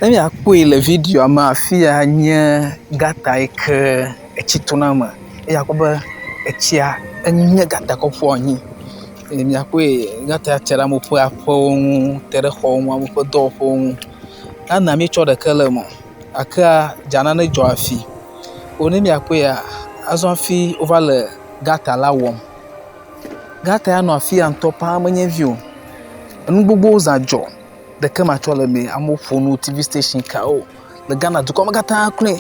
Ne miakpɔe le videoa me afi ya nye gɔta yi ke etsi tona eme eye akpɔ be etsia eŋe gɔta kɔ ƒu anyi eye miakpɔe gɔta te ɖe amewo ƒe aƒewo ŋu, te ɖe xɔwo ŋu, amewo ƒe dɔwɔƒewo ŋu. Ghana míetsɔ ɖeke le eme o gakea dza nane dzɔ hafi. Ko ne miakpɔea azɔ hafi wova le gɔta la wɔm. Gɔta ya nɔ afi ya ŋutɔ paa menye vi o. Enu gbogbowo za dzɔ ɖeke matsɔ le eme. Amewo ƒo nu TV station kawo le Ghana dukɔ me katã kloe.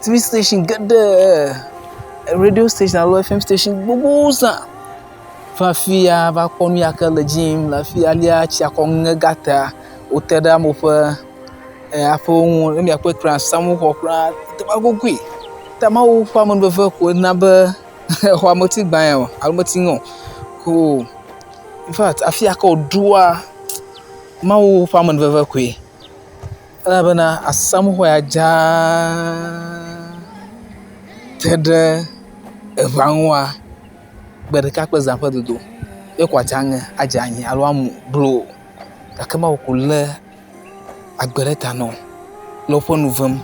TV station geɖe, radio station alo FM station gbogbowo zã va afi ya va kpɔ nu ya ke le edzi yim le afi ya alea tsia kɔ ŋe gɔta wote ɖe amewo ƒe aƒewo ŋu. Ne miakpɔe kura asamuxɔ kura teƒea gogoe. Ta Mawu ƒe amenuveve koe na be exɔa meti gbã ya o alo meti ŋe o. Ko infact afi ya ke woɖoa Mawu ƒe amenuveve koe elabena asamuxɔ ya dzaa te ɖe eŋea ŋua, gbe ɖeka kple zã ƒe dodo ye ko wòate aŋe adze anyi alo amu gbloo. Gake Mawu ko lé agbe ɖe ta nɔ le woƒe nu vem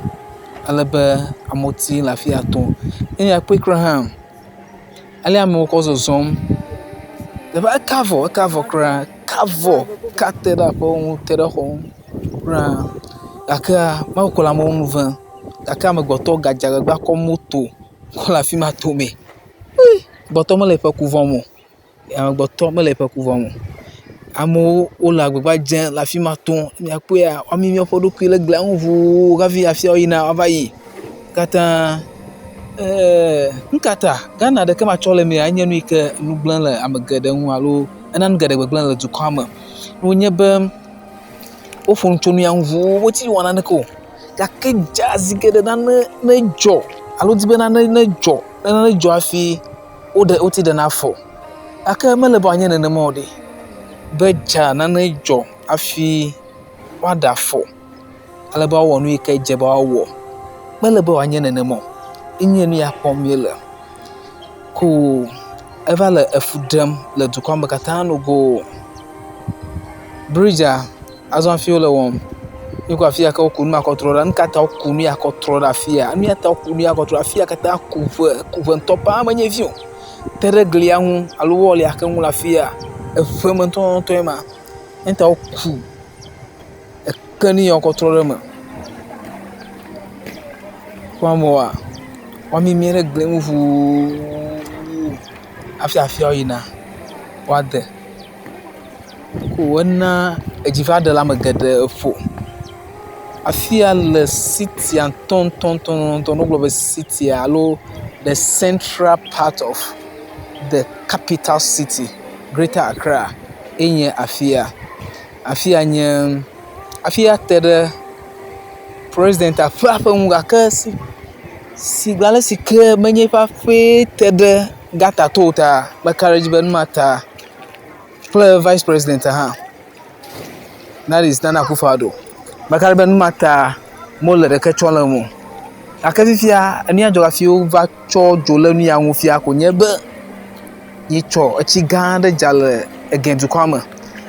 ale be amewo te le afi ya tom. Ne míakpɔe kura hã, ale amewo kɔ zɔzɔm. Teƒea eka vɔ eka vɔ kura eka vɔ ka te ɖe aƒewo ŋu te ɖe xɔwo ŋu kura gakea Mawu ko le amewo nu vem gake amegbetɔwo gadze agbagba kɔ moto kɔ le afi ma tomee. Ii amegbetɔ mele eƒe ku vɔ̃m o. Amegbetɔ mele eƒe ku vɔ̃m o. Amewo wole agbagba dzem le afi ma tom. Miakpɔea woamimi woƒe ɖokui ɖe glia ŋu ŋuu hafi afi ya woyina woava yi. Katã ee nu ka ta Ghana ɖeke matsɔ le emea enye nu yi ke nu gblẽm le ame geɖe ŋu alo ena nu geɖe gbegblẽ le dukɔa me. Wonye be woƒo nu tso nu ya ŋu ŋuu wometi wɔ naneke o gake dza zi geɖe nane nedzɔ alo wodi be nane nedzɔ ne nane dzɔ hafi woɖe woti ɖena afɔ gake mele be wòanye nenema o ɖe. Be dza nane dzɔ hafi woaɖe afɔ ale be woawɔ nu yi ke dze be woawɔ. Mele be wòanye nenema o. Enye nu ya kpɔm míele ko eva le efu ɖem le dukɔa me katã nogo. Bridzia azɔ hafi wole ewɔm. Míekpɔ afi ya ke woku nu ma kɔ trɔ ɖe. Nu ka ta woku nu ya kɔ trɔ ɖe afi ya? Nu ya ta woku nu ya kɔ trɔ ɖe afi ya katã ku ŋe ku ŋe ŋutɔ paa menye vi o. Te ɖe glia ŋu alo wɔlia ke ŋu le afi ya eŋe me ŋutɔŋutɔe ma. Eya ta woku eke nu ya wokɔ trɔ ɖe eme. Kpɔ amewoa, woamimi ɖe gli ŋu ŋuu hafi afia woyina woade. Ko ena edzi va ɖe le ame geɖe ƒo. Afi ya le sitia ŋutɔŋutɔŋutɔ ne wogblɔ be sitia alo the central part of the capital city Greater Accra enye afi ya. Afi ya nye afi ya te ɖe president ƒe aƒe ŋu gake si sigbe ale si ke menye eƒe aƒee te ɖe gɔta to o ta meka ɖe edzi be nu ma ta kple vice president hã that is Nana Akufo Addo. Meka ɖe be nu ma ta mele ɖeke tsɔm le eme o. Gake fifia enu ya dzɔ hafi wova tsɔ dzo le nu ya ŋu fia ko nye be nyitsɔ etsi gã aɖe dza le ege dukɔa me.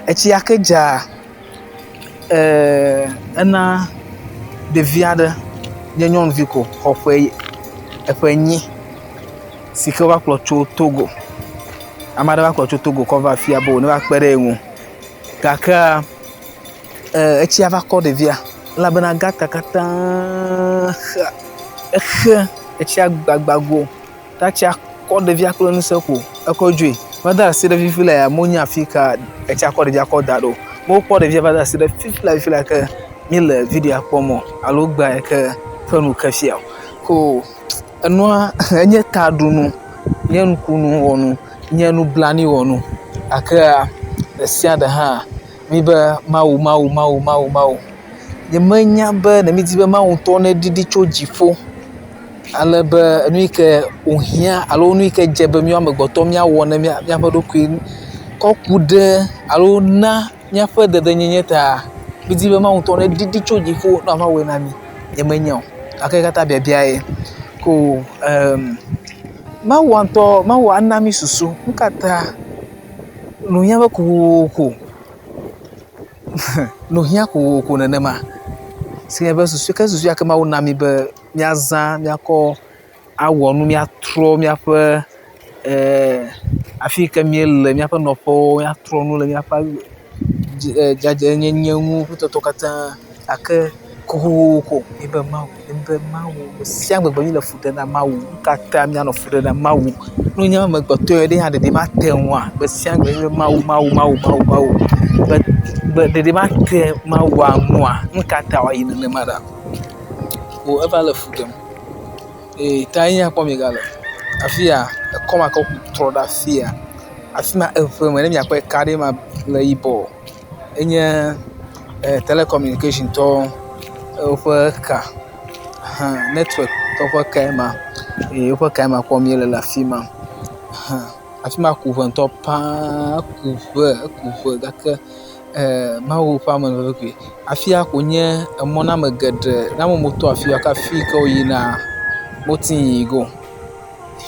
Etsi ya ke dza ee ena ɖevi aɖe nye nyɔnuvi ko xɔ ƒe eƒe enyi si ke wova kplɔ tso Togo. Ame aɖe va kplɔ tso Togo kɔ va afia be wòne va kpe ɖe ye ŋu gakea e etsia va kɔ ɖevia elabena gɔta katã xe exe etsia gbagba go ta tsia kɔ ɖevia kple ŋusẽ ko ekɔ dzoe. Va de asi ɖe fifi lea menye afi ka etsia kɔ ɖevia kɔ da ɖo o. Wokpɔ ɖevia va de asi ɖe fifi lea fifi lea ke míele videoa kpɔm o alo gbea yi ke ƒe nu ke fia o. Ko enua enye taɖunu, nye nukunuwɔnu, nye nublanuiwɔnu gakea ɖe sia ɖe hã míbe Mawu Mawu Mawu Mawu Mawu. Nyemenya be ne mídi be Mawu ŋutɔ neɖiɖi tso dziƒo ale be nu yi ke wòhiã alo nu yi ke dze be míawo amegbetɔ míawɔ na míaƒe ɖokui kɔ ku ɖe alo na míaƒe dedenyenye ta mídi be Mawu ŋutɔ neɖiɖi tso dziƒo ne wòava wɔe na mí. Nyemenya o gake katã biabiae ko em Mawua ŋutɔ Mawu ana mí susu. Nu ka ta nuhiã be kokoko nuhiã kokoko nenema? Si nye be susu ke susu ya ke Mawu na mí be míazã míakɔ awɔ nu míatrɔ míaƒe e afi yi ke míele míaƒe nɔƒewo míatrɔ nu le míaƒe dzadzɛnyenye ŋu kple katã gake kokoko míbe Mawu, míbe Mawu gbe sia gbe míele fu ɖem na Mawu. Nu ka ta míanɔ fu ɖem na Mawu? Ne wònye amegbetɔe ɖe hã ɖeɖi mate ŋua? Gbe sia gbe míbe Mawu, Mawu, Mawu, Mawu, Mawu be be ɖeɖi mate Mawua ŋua? Nu ka ta wòayi nenema ɖa? O eva le fu ɖem. Eye ta ye nye kpɔm miegale. Afi ya ekɔ ma ke wotrɔ ɖe afi ya. Afi ma eŋe me ne miakpɔe ka ɖe ma le yibɔ. Enye telecommunication tɔwo woƒe ka hã network tɔwo ƒe kae ma eye woƒe kae ma kpɔm míele le afi ma. Hã afi ma ku ŋe ŋutɔ paa eku ŋe eku ŋe gake Mawu ƒe amenuveve koe. Afia koe nye emɔ na ame geɖe ne amewo meto afi ya o ke afi yi ke woyina wote yi ge o.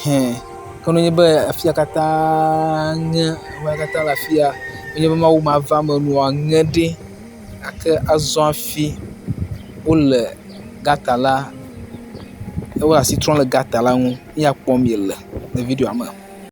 Hẽ ke nenye be afia katã ŋe, ame katã le afia nenye be Mawu mava eme nua ŋe ɖi gake azɔ hafi wole gɔta la, wole asi trɔm le gɔta la ŋu. Eya kpɔm miele le videoa me.